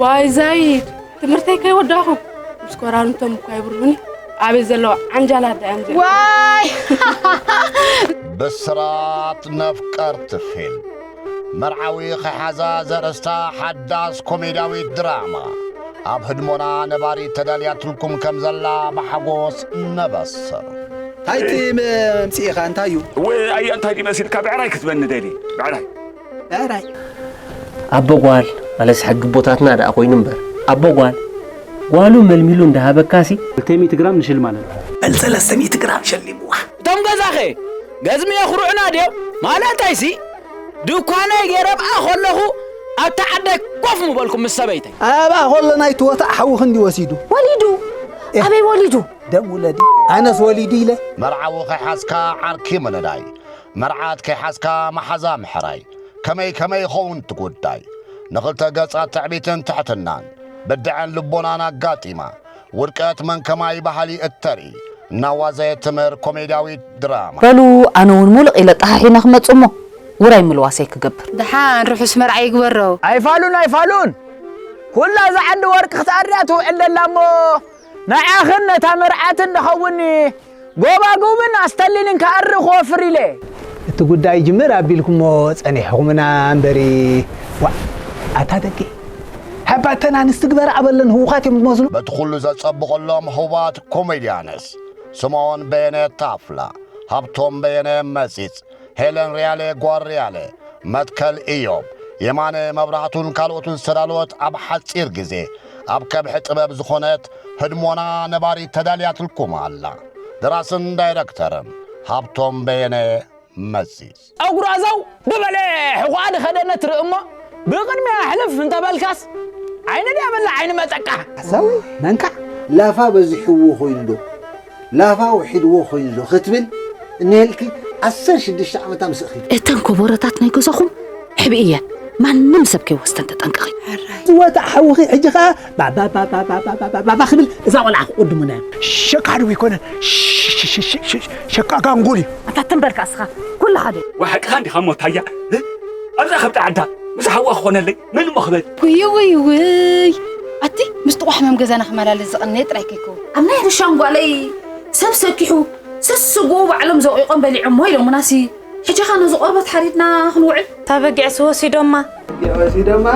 ዋይ ዛይድ፣ ትምህርተይ ከይወዳኹ ምስ ኮራርንቶም እኳ ይብርሁኒ። ኣበይ ዘለዋ ዓንጃላት ደኣ እዮም ዘለዉ። ዋይ ብስራት ነፍቀርቲ ፊልም መርዓዊ ኸሓዛ ዘርእስታ ሓዳስ ኮሜድያዊት ድራማ ኣብ ህድሞና ነባሪት ተዳልያትልኩም ከም ዘላ ብሓጎስ ነበስር። ታይቲ ምምፅኢኻ እንታይ እዩ? እወ ኣያ እንታይ ድዩ መሲልካ ብዕራይ ክትበኒ ደሊ ብዕራይ ብዕራይ ኣቦ ጓል ማለትስ ሕጊ ኣቦታትና ደኣ ኮይኑ እምበር ኣቦ ጓል ጓሉ መልሚሉ እንዳሃበካሲ ክልተ ሚእቲ ግራም ንሽልማለን። በል ሰለስተ ሚእቲ ግራም ሸሊምዋ። እቶም ገዛኸ ገዝሚ የኹርዑና ድዮም ማለተይሲ ድኳነይ ገይረ ኣብኣ ከለኹ ኣብታ ዓደይ ኮፍ ምበልኩ ምስ ሰበይተይ። ኣብኣ ከሎ ናይቲ ወታእ ሓዊ ክንዲ ወሲዱ ወሊዱ ኣበይ ወሊዱ? ደም ውለዲ ኣነስ ወሊዱ ኢለ መርዓዊ ከይሓዝካ ዓርኪ ምንዳይ፣ መርዓት ከይሓዝካ መሓዛ ምሕራይ፣ ከመይ ከመይ ይኸውን እቲ ጉዳይ? ንኽልተ ገጻት ትዕቢትን ትሕትናን ብድዐን ልቦናን ኣጋጢማ ውድቀት መን ከማይ ባህሊ እተርኢ እናዋዘየት ትምህር ኮሜድያዊት ድራማ። በሉ ኣነ እውን ሙልቕ ኢለ ጠሓሒነ ክመጽእ እሞ ውራይ ምልዋሰይ ክገብር። ደሓን ርሑስ መርዓ ይግበሮ። ኣይፋሉን ኣይፋሉን ኩላ እዛ ዓዲ ወርቂ ክትኣርያ ትውዕል ደላ እሞ ንዓኽን ነታ መርዓትን ንኸውን ጎባጉብን ኣስተሊልን ክኣሪ ክወፍር ኢለ። እቲ ጉዳይ ይጅምር ኣቢልኩሞ ጸኒሕኹምና እምበሪ ዋእ ኣታ ደቂ ሓባተን ኣንስቲ ግበር ኣበለን ህውኻት እዮም ዝመስሉ። በቲ ኩሉ ዘጸብቐሎም ህቡባት ኮሜድያንስ ስምኦን በየነ ታፍላ፣ ሃብቶም በየነ መጺጽ፣ ሄለን ርያለ ጓል ርያለ፣ መትከል ኢዮብ፣ የማነ መብራህቱን ካልኦትን ዝተዳለወት ኣብ ሓጺር ግዜ ኣብ ከብሒ ጥበብ ዝኾነት ህድሞና ነባሪት ተዳልያትልኩም ኣላ። ደራስን ዳይረክተርን ሃብቶም በየነ መጺጽ። ጸጉራ ዘው ብበለ ሕቖኣ ዝኸደነ ትርኢ እሞ ብቕድሚያ ሕልፍ እንተበልካስ ዓይኒ ድያ በላ ዓይኒ መጸቃ። ሓሳዊ መንካዕ ላፋ በዚሕዎ ኮይኑ ዶ ላፋ ውሒድዎ ኮይኑ ዶ ክትብል እኒሀልኪ ዓሰርተ ሽዱሽተ ዓመታ ምስ እኺ። እተን ኮቦረታት ናይ ገዛኹም ሕብእየን ማንም ሰብ ከይወስተን ተጠንቀቒ። ዝወታእ ሓውኺ ሕጂ ኸዓ ባባባባባባባባ ክብል እዛ ቆልዓ ክቕድሙና እዮም። ሸቃ ሓድጉ ኣይኮነን ሸቃ ጋንጎል እዩ። ኣታ ትም በል ከኣ እስኻ ኩሉ ሓደ። ወሓቅኻ እንዲኻ እሞ ታያ ኣብዛ ከብቲ ዓዳ ምስ ሓዋ ክኾነለይ መን እሞ ክበል። ውይ ውይ ውይ ኣቲ ምስ ጥቑሕ ሕመም ገዛና ክመላለስ ዝቐነየ ጥራይ ከይከውን። ኣብ ናይ ሕርሻ እንጓለይ ሰብ ሰኪሑ ሰስጉኡ ባዕሎም ዘቑቖም በሊዖሞ ኢሎሙናሲ ሕጂ ኸ ነዚ ቆርበት ሓሪድና ክንውዕል። እታ በጊዕሲ ወሲዶማ። ወሲዶማ።